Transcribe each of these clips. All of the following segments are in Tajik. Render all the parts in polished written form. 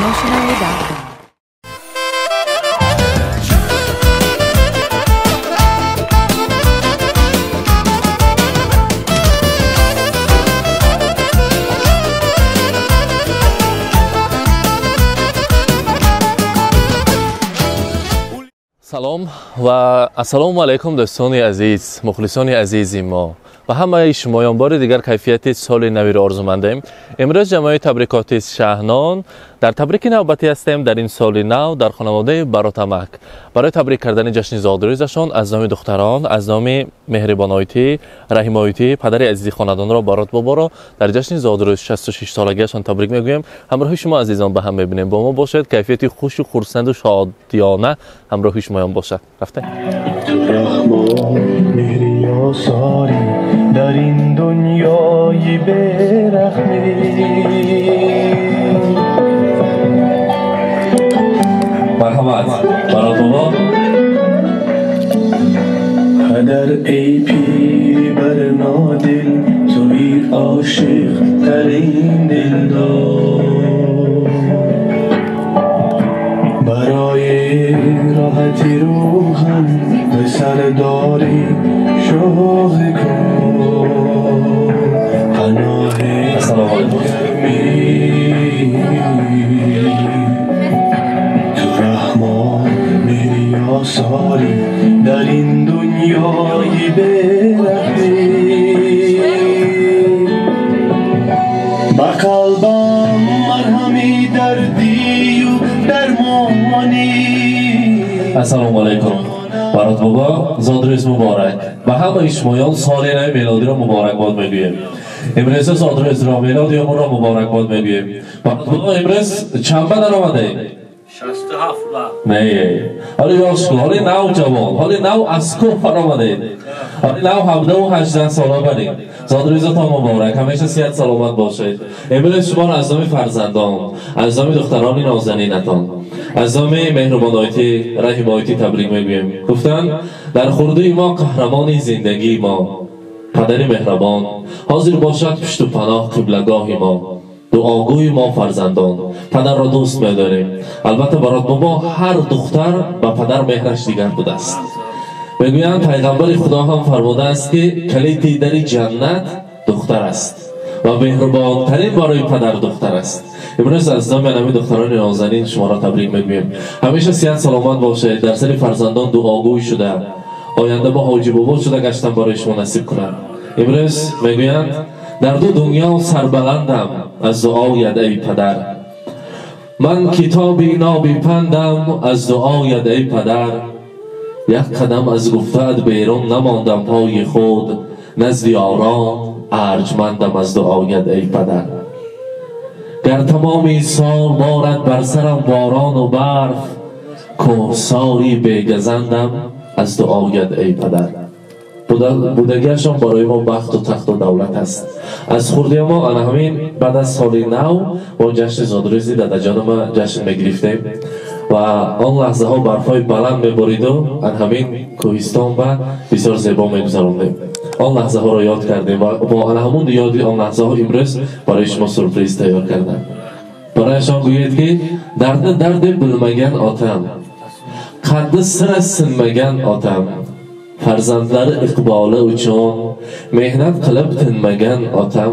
Emotionally.com. Салом ва ассалому алайкум дӯстони азиз, мухлисони азизи мо ва ҳамаи шумоён. Бори дигар кайфияти соли навиро орзумандем. Имрӯз ҷамъияи табрикоти Шаҳнон дар табрики навбатӣ ҳастем дар ин соли нав дар хонаводаи Баротамак барои табрик кардани ҷашни зодрӯзашон аз номи духтарон, аз номи Меҳрибоноитӣ, Раҳимоитӣ, падари азизи хонадонро Барот боборо дар ҷашни зодрӯз 66 солагиашон табрик мегӯем. Ҳамроҳи шумо азизон ба ҳам мебинем. Бо мо бошед, кайфияти хушу хурсанду шодиёна ҳамроҳи шумоён бошад. Рафтем. Дар ин дунёи бераҳмӣ марҳамат Барот бобо. Падар эй пири барнодил, туи ошиқтарин дилдор, барои роҳати рӯҳам ба сардорӣ шуғл кун, паноҳи гармӣ ту раҳмон меҳри осорӣ дар ин дунёи бераҳмӣ. Ба қалбам марҳами дардию дармонӣ. Ассалому алайкум Барот бобо, зодрӯз муборак. Ба ҳамаи шумоён соли нави мелодиро муборакбод мегӯем. Имрӯза зодрӯзро, мелодиямонро муборакбод мегӯем. Барот бобо, имрӯз чанба даромадаем? 67 ба. Не, ҳоли ёш, ҳоли нав ҷавон, ҳоли нав аз кӯҳ фаромадаед. Ҳоли нав 17 18 сола баред. Зодрӯзатон муборак, ҳамеша сиҳат саломат бошед. Имрӯз шуморо аз номи фарзандон, аз номи духтарони нозанинатон, аз номи Меҳрубоноитӣ, Раҳимоитӣ табрик мегӯем. Гуфтанд дар хурдии мо қаҳрамони зиндагии мо, падари меҳрабон, ҳозир бошад пушту паноҳ қиблагоҳи мо, дуогӯи мо фарзандон. Падарро дӯст медорем. Албатта Барот бобо, ҳар духтар ба падар меҳраш дигар будааст. Мегӯянд пайғамбари Худо ҳам фармудааст, ки калиди дари ҷаннат духтар аст ва меҳрубонтарин барои падар духтар аст. Имрӯз аз номи ҳамин духтарони нозанин шуморо табрик мегӯем. Ҳамеша сиҳат саломат бошед, дар сари фарзандон дуогӯй шуда, оянда бо ҳоҷи бобо шуда гаштан барои шумо насиб кунад. Имрӯз мегӯянд дар ду дунё сарбаландам аз дуоят эй падар, ман китоби ноби пандам аз дуоят эй падар, як қадам аз гуфтаат берун намондам пои худ, назди ором арҷмандам аз дуоят эй падар. Гар тамоми сол борад бар сарам борону барф, кӯҳсори бегазандам аз дуоят эй падар. Будагиашон барои мо бахту тахту давлат аст. Аз хурдия мо ана ҳамин баъд аз соли нав мо ҷашни зодрӯзи дадаҷонама ҷашн мегирифтем ва он лаҳзаҳо барфҳои баланд мебориду ан ҳамин кӯҳистон ба бисёр зебо мегузарондем. Он лаҳзаҳоро ёд кардем ва бо ана ҳамун ёди он лаҳзаҳо имрӯз барои шумо сюрприз тайёр кардам. Барояшон гӯед, ки дарди дарди билмаган отам, қадди сира sinmagan otam, farzandlari iqboli uchun mehnat qilib tinmagan otam,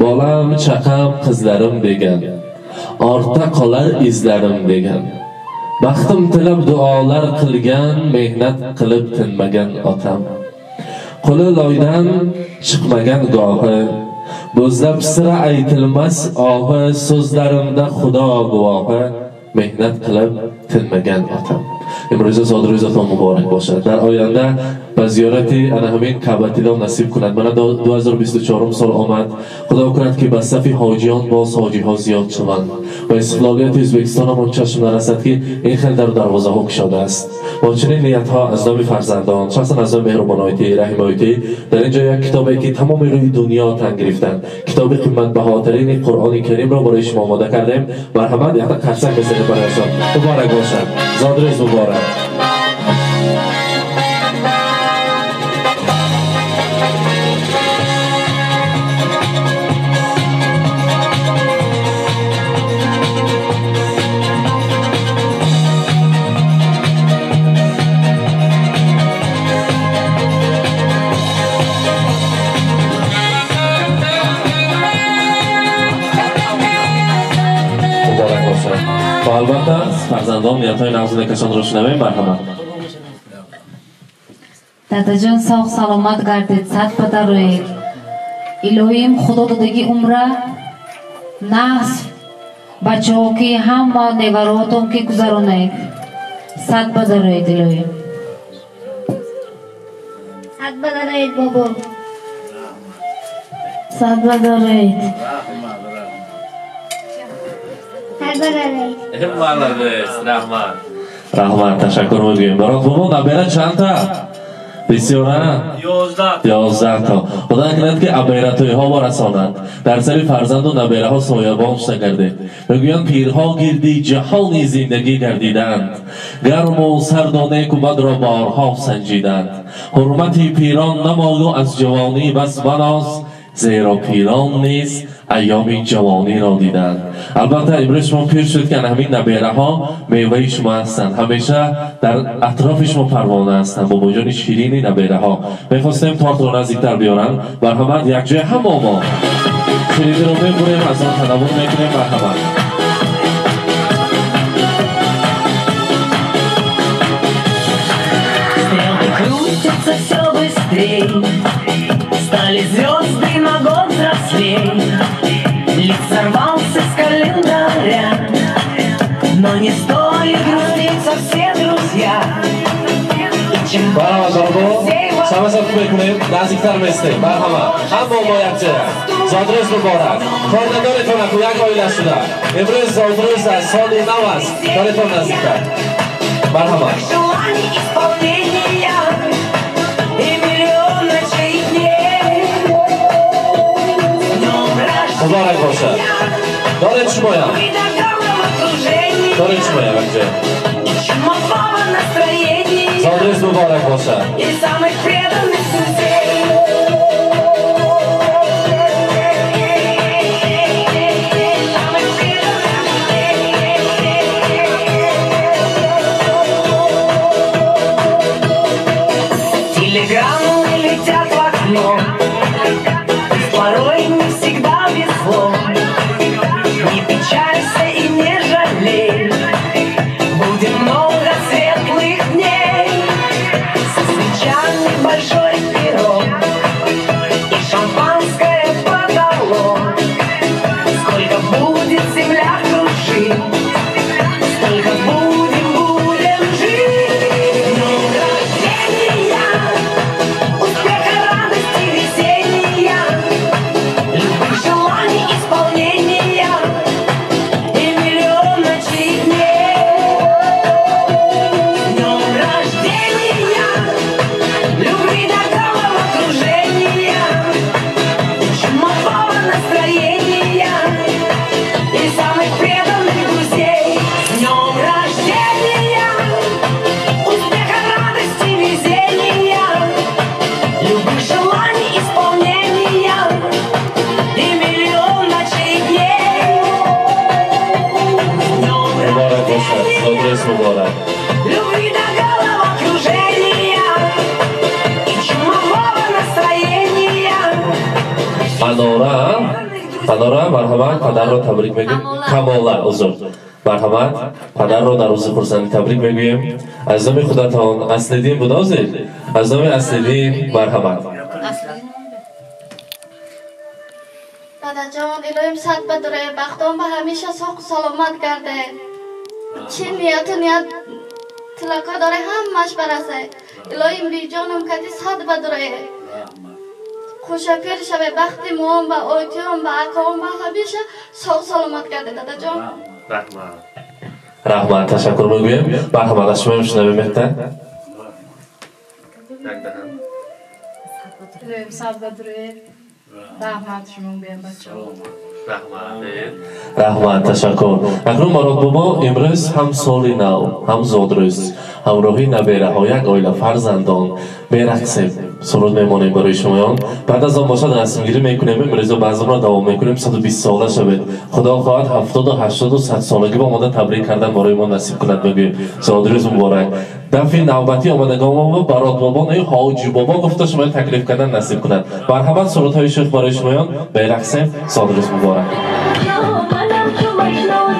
bolam, chaqam, qizlarim degan, ortda qolar izlarim degan, baxtim tilab duolar qilgan, mehnat qilib tinmagan otam, qo'li loydan chiqmagan gohi, bo'zlab sira aytilmas ohi, so'zlarimda Xudo guvohi, mehnat qilib tinmagan otam. Имрӯза зодрӯзатон муборак бошад. Дар оянда ба зиёрати ана ҳамин Каъбатилло насиб кунад. Мана 2024 сол омад. Худо кунад, ки ба сафи ҳоҷиён боз ҳоҷиҳо зиёд шаванд ва истиқлолияти Ӯзбекистонамон чашм нарасад, ки ин хел дар дарвозаҳо кушодааст. Бо чунин ниятҳо аз номи фарзандон, шахсан аз номи Меҳрубоноитӣ, Раҳимоитӣ, дар ин ҷо як китобе, ки тамоми рӯи дунё тан гирифтанд, китоби қиматбаҳотарини Қуръони Каримро барои шумо омода кардем. Марҳамат, якта қарсак бизанед барояшон. Муборак бошад. Зодрӯз муборак. Албатта фарзандон ниятҳои нағзу некашонро шунавем. Марҳамат. Дадаҷон, соғ саломат гардед, сад падароед. Илоҳиим Худо додагӣ умра нағз бачаҳо ки ҳама невароотон ки гузаронед. Сад падароед илоҳиим. Сад падароед бобо. Сад падароед. Сад падароед. Молодец, раҳмат. Раҳмат, ташаккур мегӯем. Барот бобо, набера чандта? Бисёра? 11 то. Худо кунад ки абератойҳо барасонанд. Дар сари фарзанду набераҳо соябон шуда. Мегӯянд пирҳо гирди ҷаҳони зиндагӣ гардиданд. Гарму сарду неку бадро борҳо санҷиданд. Ҳурмати пирон намоду аз ҷавонӣ бас баноз, зеро пирон низ айёми ҷавониро диданд. Албатта имрӯз шумо пир шуд ки ҳамин набераҳо меваи шумо ҳастанд, ҳамеша дар атрофи шумо парвона ҳастанд. Бобоҷони ширини набераҳо. Мехостем тортро наздиктар биёранд. Марҳамат, якҷоя ҳама мо шириниро мебурем, аз он танаввур мекунем. Марҳамат. Стрелки крутятся всё быстрей, стали звезды на год взрослей. Лист сорвался с календаря, но не стоит груститься, все друзья. И чем Марҳамат, бобо, самасат мекунем, наздиктар местем. Марҳамат, ҳама мо якҷоя. Зодрӯз муборак. Кор надоретон, аку як оила шуда. Имрӯз зодрӯз аст, соли нав аст. Доретон наздиктар. Марҳамат. Желаний исполнения и миллион ночей и дней. С днем Муборак бошад. Доред шумоям. рождения до головокружения Доред шумоям якҷоя. и чумового настроения Зодрӯз муборак бошад. и самых преданных друзей. Самых преданных. Телеграммы летят в окно, пусть порой не всегда везло. Не печалься и не жалей, будет много светлых дней. Со свечами большой пирог и шампанское подало. Сколько будет земля кружить, столько будем, будем жить. С днем рождения, успеха, радости, веселья, любых желаний исполнения и миллион ночей и дней. С днем рождения, любви до головокружения и чумового настроения и самых преданных друзей. С днем рождения, успеха, радости, везения, любых желаний исполнения и миллион ночей и дней. С днем Муборак бошад. Зодрӯз муборак. любви до головокружения и чумового настроения. Манора, Манора, марҳамат, падарро табрик мегӯем. Камола, узр. Марҳамат, падарро дар рӯзи хурсандӣ табрик мегӯем. Аз номи худатон, Аслиддин буд ҳозир? Аз номи Аслиддин, марҳамат. Дадаҷон, илоҳим сад бадуре, бахтон ба ҳамеша соғу саломат гарде. Чӣ нияту ният тилако доре, ҳамаш барасе. Илоҳим биҷонам кади сад бадуре. Хушапир шаве, бахти муом ба ойтиём ба акоам ба ҳамеша соғу саломат гарде, дадаҷон. Раҳмат. Раҳмат, ташаккур мегӯем. Марҳамат, аз шумо мешунавем мехта. Илоҳим сад бадуре. Раҳмат шумо гӯям бачаҳо. Раҳмат, ташаккур. Акнун Марод бобо, имрӯз ҳам соли нав, ҳам зодрӯз, ҳамроҳи набераҳо, як оила фарзандон мерақсем, суруд мемонем барои шумоён. Баъд аз он бошад расмгирӣ мекунем, имрӯзо баъзонро давом мекунем, 120 сола шавед. Худо хоҳад 70, 80, 100 солагӣ ба омода табрик кардан барои мо насиб кунад мегӯем. Зодрӯз муборак. Дафъи навбатӣ омадагонмо Барот бобо не Ҳоҷи бобо гуфта шуморо таклиф кардан насиб кунад. Марҳамат, сурудҳои шӯх барои шумоён мерақсем. Зодрӯз муборак. Манам чу Маҷнун,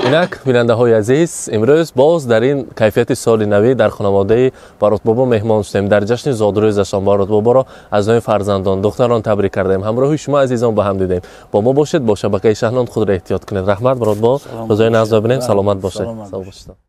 Инак бинандаҳои азиз, имрӯз боз дар ин кайфияти соли навӣ дар хонаводаи Баротбобо меҳмон шудем. Дар ҷашни зодрӯзашон Баротбоборо аз номи фарзандон, духтарон табрик кардем. Ҳамроҳи шумо азизон ба ҳам дидем. Бо мо бошед, бо шабакаи Шаҳнон худро эҳтиёт кунед. Раҳмат Баротбо, рӯзои нағз бибинем, саломат бошед. Сав бошед.